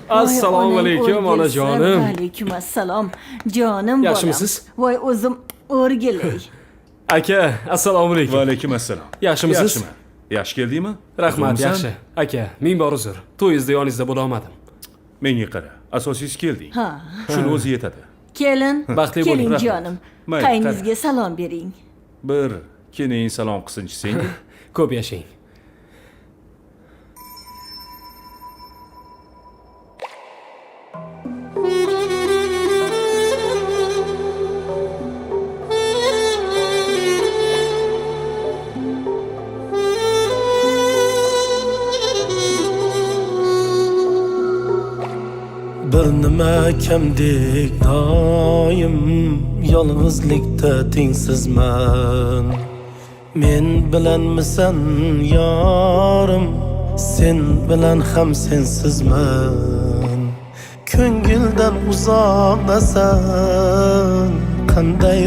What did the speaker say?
Assalomu Voy, onang alaykum, o'rgilsin. onajonim. Alaykum assalom, jonim bolam. Yaxshimisiz? Voy, o'zim o'rgilay. Aka, assalomu alaykum. Va alaykum assalom. Yaxshimisiz? Yaxshiman. Yaxshi keldingmi? Rahmat, Uzrmisan? yaxshi. Aka, ming bor uzr. To'yingizda yoningizda bo'la olmadim. Menga qara. Asosiysi kelding. Ha. Shuni o'zi yetadi. Kelin, Baxtli bo'ling. keling Rahmat. jonim. Mayli, Qayningizga salom bering. Bir kening salom qilsinchi senga. Ko'p yashang. Bir nima kamdek doim, yolg'izlikda tengsizman. Men bilanmisan, yorim, sen bilan ham sensizman. Ko'ngildan uzoqdasan, qanday